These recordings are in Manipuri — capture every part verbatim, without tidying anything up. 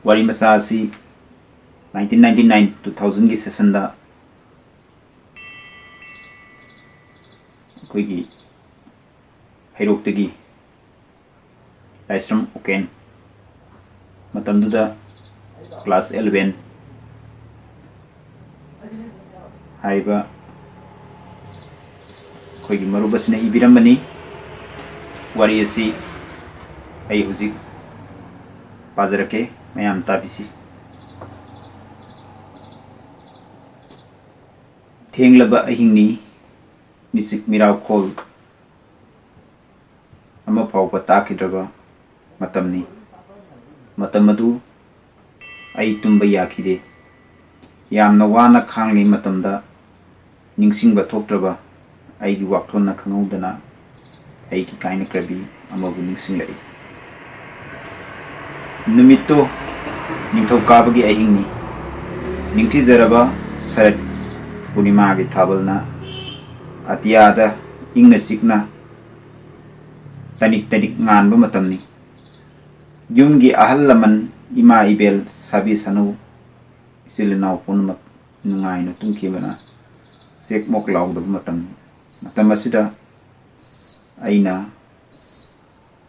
ꯋꯥꯔꯤ ꯃꯆꯥ ꯑꯁꯤ nineteen ninety nine two thousand ꯒꯤ session ꯗ ꯑꯩꯈꯣꯏꯒꯤ ꯍꯩꯔꯣꯛꯇꯒꯤ ꯂꯥꯏꯁ꯭ꯔꯝ ꯎꯀꯦꯟ, ꯃꯇꯝꯗꯨꯗ class eleven ꯍꯥꯏꯔꯤꯕ ꯑꯩꯈꯣꯏꯒꯤ ꯃꯔꯨꯞ ꯑꯁꯤꯅ ꯏꯕꯤꯔꯝꯕꯅꯤ꯫ ꯋꯥꯔꯤ ꯑꯁꯤ ꯑꯩ ꯍꯧꯖꯤꯛ ꯄꯥꯖꯔꯛꯀꯦ, ꯃꯌꯥꯝ ꯇꯥꯕꯤꯁꯤ꯫ ꯊꯦꯡꯂꯕ ꯑꯍꯤꯡꯅꯤ, ꯃꯤꯆꯤꯛ ꯃꯤꯔꯥꯎꯈꯣꯜ ꯑꯃ ꯐꯥꯎꯕ ꯇꯥꯈꯤꯗ꯭ꯔꯕ ꯃꯇꯝꯅꯤ꯫ ꯃꯇꯝ ꯑꯗꯨ ꯑꯩ ꯇꯨꯝꯕ ꯌꯥꯈꯤꯗꯦ꯫ ꯌꯥꯝꯅ ꯋꯥꯅ ꯈꯥꯡꯂꯤ ꯃꯇꯝꯗ ꯅꯤꯡꯁꯤꯡꯕ ꯊꯣꯛꯇ꯭ꯔꯕ ꯑꯩꯒꯤ ꯋꯥꯈꯜꯅ ꯈꯪꯍꯧꯗꯅ ꯑꯩꯒꯤ ꯀꯥꯏꯅꯈ꯭ꯔꯕꯤ ꯑꯃꯕꯨ ꯅꯤꯡꯁꯤꯡꯂꯛꯏ꯫ ꯅꯨꯃꯤꯠꯇꯨ ꯅꯤꯡꯊꯧꯀꯥꯕꯒꯤ ꯑꯍꯤꯡꯅꯤ꯫ ꯅꯤꯡꯊꯤꯖꯔꯕ ꯁꯔꯠ ꯄꯨꯔꯅꯤꯃꯥꯒꯤ ꯊꯥꯕꯜꯅ ꯑꯇꯤꯌꯥꯗ ꯏꯪꯅ ꯆꯤꯛꯅ ꯇꯅꯤꯛ ꯇꯅꯤꯛ ꯉꯥꯟꯕ ꯃꯇꯝꯅꯤ꯫ ꯌꯨꯝꯒꯤ ꯑꯍꯜ ꯂꯃꯟ, ꯏꯃꯥ ꯏꯕꯦꯜ, ꯁꯥꯕꯤ ꯁꯅꯨ, ꯏꯆꯤꯜ ꯏꯅꯥꯎ ꯄꯨꯝꯅꯃꯛ ꯅꯨꯡꯉꯥꯏꯅ ꯇꯨꯝꯈꯤꯕꯅ ꯆꯦꯛꯃꯣꯛ ꯂꯥꯎꯗꯕ ꯃꯇꯝꯅꯤ꯫ ꯃꯇꯝ ꯑꯁꯤꯗ ꯑꯩꯅ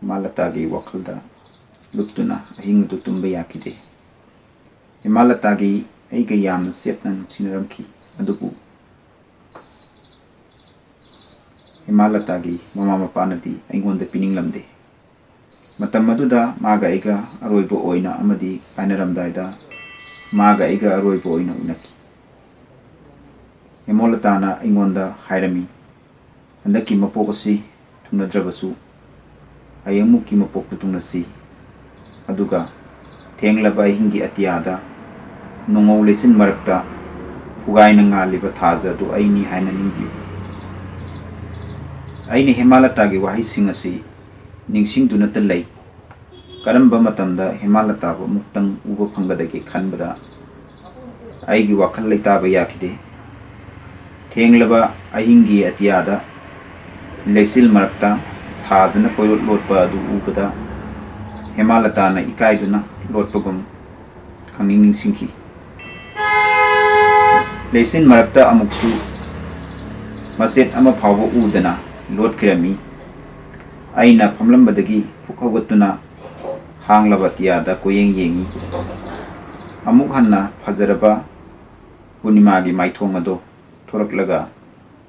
ꯍꯦꯃꯥꯂꯇꯥꯒꯤ ꯋꯥꯈꯜꯗ ꯂꯨꯞꯇꯨꯅ ꯑꯍꯤꯡ ꯑꯗꯨ ꯇꯨꯝꯕ ꯌꯥꯈꯤꯗꯦ꯫ ꯍꯦꯃꯥꯂꯇꯥꯒꯤ ꯑꯩꯒ ꯌꯥꯝꯅ ꯆꯦꯠꯅ ꯅꯨꯡꯁꯤꯅꯔꯝꯈꯤ, ꯑꯗꯨꯕꯨ ꯍꯦꯃꯥꯂꯇꯥꯒꯤ ꯃꯃꯥ ꯃꯄꯥꯅꯗꯤ ꯑꯩꯉꯣꯟꯗ ꯄꯤꯅꯤꯡꯂꯝꯗꯦ꯫ ꯃꯇꯝ ꯑꯗꯨꯗ ꯃꯥꯒ ꯑꯩꯒ ꯑꯔꯣꯏꯕ ꯑꯣꯏꯅ ꯑꯃꯗꯤ ꯀꯥꯏꯅꯔꯝꯗꯥꯏꯗ ꯃꯥꯒ ꯑꯩꯒ ꯑꯔꯣꯏꯕ ꯑꯣꯏꯅ ꯎꯅꯈꯤ꯫ ꯍꯦꯃꯣꯂꯇꯥꯅ ꯑꯩꯉꯣꯟꯗ ꯍꯥꯏꯔꯝꯃꯤ, "ꯍꯟꯗꯛꯀꯤ ꯃꯄꯣꯛ ꯑꯁꯤ ꯊꯨꯡꯅꯗ꯭ꯔꯕꯁꯨ, ꯍꯌꯦꯡꯃꯨꯛꯀꯤ ꯃꯄꯣꯛꯇ ꯊꯨꯡꯅꯁꯤ꯫ ꯑꯗꯨꯒ ꯊꯦꯡꯂꯕ ꯑꯍꯤꯡꯒꯤ ꯑꯇꯤꯌꯥꯗ ꯅꯣꯡꯉꯧ ꯂꯩꯆꯤꯟ ꯃꯔꯛꯇ ꯐꯨꯒꯥꯏꯅ ꯉꯥꯜꯂꯤꯕ ꯊꯥꯖ ꯑꯗꯨ ꯑꯩꯅꯤ ꯍꯥꯏꯅ ꯅꯤꯡꯕꯤꯌꯨ꯫" ꯑꯩꯅ ꯍꯦꯃꯥꯂꯇꯥꯒꯤ ꯋꯥꯍꯩꯁꯤꯡ ꯑꯁꯤ ꯅꯤꯡꯁꯤꯡꯗꯨꯅꯇ ꯂꯩ꯫ ꯀꯔꯝꯕ ꯃꯇꯝꯗ ꯍꯦꯃꯥꯂꯇꯥꯕꯨ ꯑꯃꯨꯛꯇꯪ ꯎꯕ ꯐꯪꯒꯗꯒꯦ ꯈꯟꯕꯗ ꯑꯩꯒꯤ ꯋꯥꯈꯜ ꯂꯩꯇꯥꯕ ꯌꯥꯈꯤꯗꯦ꯫ ꯊꯦꯡꯂꯕ ꯑꯍꯤꯡꯒꯤ ꯑꯇꯤꯌꯥꯗ ꯂꯩꯆꯤꯜ ꯃꯔꯛꯇ ꯊꯥꯖꯅ ꯀꯣꯏꯂꯣꯠ ꯂꯣꯠꯄ ꯑꯗꯨ ꯎꯕꯗ ꯍꯦꯃꯥꯂꯇꯥꯅ ꯏꯀꯥꯏꯗꯨꯅ ꯂꯣꯠꯄꯒꯨꯝ ꯈꯪꯅꯤꯡ ꯅꯤꯡꯁꯤꯡꯈꯤ꯫ ꯂꯩꯆꯤꯟ ꯃꯔꯛꯇ ꯑꯃꯨꯛꯁꯨ ꯃꯆꯦꯠ ꯑꯃ ꯐꯥꯎꯕ ꯎꯗꯅ ꯂꯣꯠꯈꯤꯔꯝꯃꯤ꯫ ꯑꯩꯅ ꯐꯝꯂꯝꯕꯗꯒꯤ ꯐꯨꯛ ꯍꯧꯒꯠꯇꯨꯅ ꯍꯥꯡꯂꯕ ꯑꯇꯤꯌꯥꯗ ꯀꯣꯏꯌꯦꯡ ꯌꯦꯡꯉꯤ꯫ ꯑꯃꯨꯛ ꯍꯟꯅ ꯐꯖꯔꯕ ꯄꯨꯔꯅꯤꯃꯥꯒꯤ ꯃꯥꯏꯊꯣꯡ ꯑꯗꯨ ꯊꯣꯔꯛꯂꯒ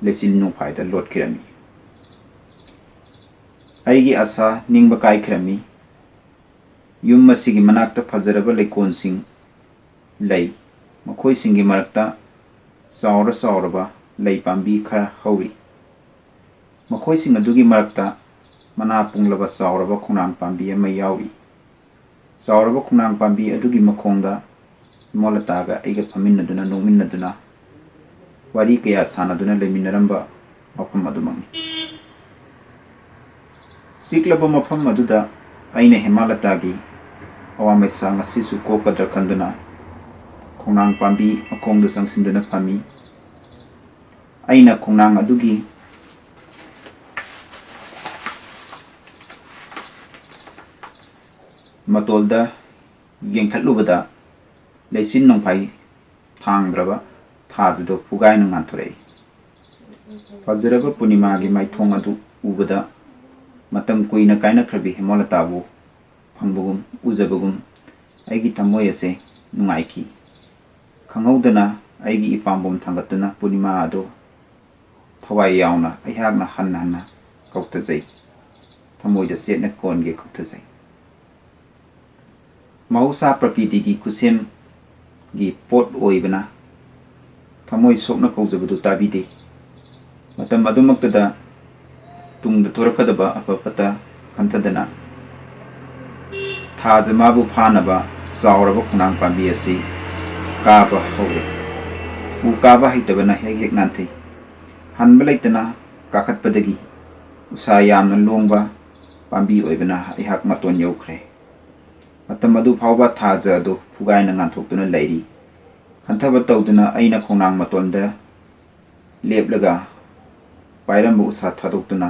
ꯂꯩꯆꯤꯜ ꯅꯣꯡꯐꯥꯏꯗ ꯂꯣꯠꯈꯤꯔꯝꯃꯤ꯫ ꯑꯩꯒꯤ ꯑꯁꯥ ꯅꯤꯡꯕ ꯀꯥꯏꯈꯤꯔꯝꯃꯤ꯫ ꯌꯨꯝ ꯑꯁꯤꯒꯤ ꯃꯅꯥꯛꯇ ꯐꯖꯔꯕ ꯂꯩꯀꯣꯜꯁꯤꯡ ꯂꯩ꯫ ꯃꯈꯣꯏꯁꯤꯡꯒꯤ ꯃꯔꯛꯇ ꯆꯥꯎꯔ ꯆꯥꯎꯔꯕ ꯂꯩ ꯄꯥꯝꯕꯤ ꯈꯔ ꯍꯧꯏ꯫ ꯃꯈꯣꯏꯁꯤꯡ ꯑꯗꯨꯒꯤ ꯃꯔꯛꯇ ꯃꯅꯥ ꯄꯨꯡꯂꯕ ꯆꯥꯎꯔꯕ ꯈꯣꯡꯅꯥꯡ ꯄꯥꯝꯕꯤ ꯑꯃ ꯌꯥꯎꯏ꯫ ꯆꯥꯎꯔꯕ ꯈꯣꯡꯅꯥꯡ ꯄꯥꯝꯕꯤ ꯑꯗꯨꯒꯤ ꯃꯈꯣꯡꯗ ꯏꯃꯣꯂꯇꯥꯒ ꯑꯩꯒ ꯐꯝꯃꯤꯟꯅꯗꯨꯅ ꯅꯣꯛꯃꯤꯟꯅꯗꯨꯅ ꯋꯥꯔꯤ ꯀꯌꯥ ꯁꯥꯟꯅꯗꯨꯅ ꯂꯩꯃꯤꯟꯅꯔꯝꯕ ꯃꯐꯝ ꯑꯗꯨꯃꯛꯅꯤ꯫ ꯆꯤꯛꯂꯕ ꯃꯐꯝ ꯑꯗꯨꯗ ꯑꯩꯅ ꯍꯦꯃꯥꯂꯇꯥꯒꯤ ꯑꯋꯥ ꯃꯩꯁꯥ ꯉꯁꯤꯁꯨ ꯀꯣꯛꯀꯗ꯭ꯔꯥ ꯈꯟꯗꯨꯅ ꯈꯣꯡꯅꯥꯡ ꯄꯥꯝꯕꯤ ꯃꯈꯣꯡꯗ ꯆꯪꯁꯤꯟꯗꯨꯅ ꯐꯝꯃꯤ꯫ ꯑꯩꯅ ꯈꯣꯡꯅꯥꯡ ꯑꯗꯨꯒꯤ ꯃꯇꯣꯜꯗ ꯌꯦꯡꯈꯠꯂꯨꯕꯗ ꯂꯩꯆꯤꯟ ꯅꯣꯡꯐꯥꯏ ꯊꯥꯡꯗ꯭ꯔꯕ ꯊꯥꯖꯗꯨ ꯄꯨꯒꯥꯏꯅ ꯉꯥꯟꯊꯣꯔꯛꯏ꯫ ꯐꯖꯔꯕ ꯄꯨꯔꯅꯤꯃꯥꯒꯤ ꯃꯥꯏꯊꯣꯡ ꯑꯗꯨ ꯎꯕꯗ ꯃꯇꯝ ꯀꯨꯏꯅ ꯀꯥꯏꯅꯈ꯭ꯔꯕꯤ ꯍꯦꯃꯣꯂꯇꯥꯕꯨ ꯐꯪꯕꯒꯨꯝ ꯎꯖꯕꯒꯨꯝ ꯑꯩꯒꯤ ꯊꯃꯣꯏ ꯑꯁꯦ ꯅꯨꯡꯉꯥꯏꯈꯤ꯫ ꯈꯪꯍꯧꯗꯅ ꯑꯩꯒꯤ ꯏꯄꯥꯝꯕꯣꯝ ꯊꯥꯡꯒꯠꯇꯨꯅ ꯄꯨꯔꯅꯤꯃꯥ ꯑꯗꯨ ꯊꯋꯥꯏ ꯌꯥꯎꯅ ꯑꯩꯍꯥꯛꯅ ꯍꯟꯅ ꯍꯟꯅ ꯀꯧꯊꯖꯩ꯫ ꯊꯃꯣꯏꯗ ꯆꯦꯠꯅ ꯀꯣꯟꯒꯦ ꯀꯧꯊꯖꯩ꯫ ꯃꯍꯧꯁꯥ ꯄ꯭ꯔꯀ꯭ꯔꯤꯇꯤꯒꯤ ꯈꯨꯠꯁꯦꯝꯒꯤ ꯄꯣꯠ ꯑꯣꯏꯕꯅ ꯊꯃꯣꯏ ꯁꯣꯛꯅ ꯀꯧꯖꯕꯗꯨ ꯇꯥꯕꯤꯗꯦ꯫ ꯃꯇꯝ ꯑꯗꯨꯃꯛꯇꯗ ꯇꯨꯡꯗ ꯊꯣꯔꯛꯀꯗꯕ ꯑꯐ ꯐꯠꯇ ꯈꯟꯊꯗꯅ ꯊꯥꯖ ꯃꯥꯕꯨ ꯐꯥꯅꯕ ꯆꯥꯎꯔꯕ ꯈꯣꯡꯅꯥꯡ ꯄꯥꯝꯕꯤ ꯑꯁꯤ ꯀꯥꯕ ꯍꯧꯔꯦ꯫ ꯎ ꯀꯥꯕ ꯍꯩꯇꯕꯅ ꯍꯦꯛ ꯍꯦꯛ ꯅꯥꯟꯊꯩ꯫ ꯍꯟꯕ ꯂꯩꯇꯅ ꯀꯥꯈꯠꯄꯗꯒꯤ ꯎꯁꯥ ꯌꯥꯝꯅ ꯂꯣꯡꯕ ꯄꯥꯝꯕꯤ ꯑꯣꯏꯕꯅ ꯑꯩꯍꯥꯛ ꯃꯇꯣꯟ ꯌꯧꯈ꯭ꯔꯦ꯫ ꯃꯇꯝ ꯑꯗꯨ ꯐꯥꯎꯕ ꯊꯥꯖ ꯑꯗꯨ ꯐꯨꯒꯥꯏꯅ ꯉꯥꯟꯊꯣꯛꯇꯨꯅ ꯂꯩꯔꯤ꯫ ꯍꯟꯊꯕ ꯇꯧꯗꯨꯅ ꯑꯩꯅ ꯈꯣꯡꯅꯥꯡ ꯃꯇꯣꯟꯗ ꯂꯦꯞꯂꯒ ꯄꯥꯏꯔꯝꯕ ꯎꯁꯥ ꯊꯥꯗꯣꯛꯇꯨꯅ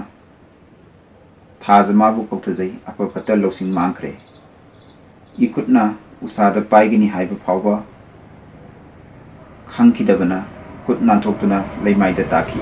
ꯊꯥꯖ ꯃꯥꯕꯨ ꯀꯧꯊꯖꯩ꯫ ꯑꯐ ꯐꯠꯇ ꯂꯧꯁꯤꯡ ꯃꯥꯡꯈ꯭ꯔꯦ꯫ ꯏꯈꯨꯠꯅ ꯎꯁꯥꯗ ꯄꯥꯏꯒꯅꯤ ꯍꯥꯏꯕ ꯐꯥꯎꯕ ꯈꯪꯈꯤꯗꯕꯅ ꯈꯨꯠ ꯅꯥꯟꯊꯣꯛꯇꯨꯅ ꯂꯩꯃꯥꯏꯗ ꯇꯥꯈꯤ꯫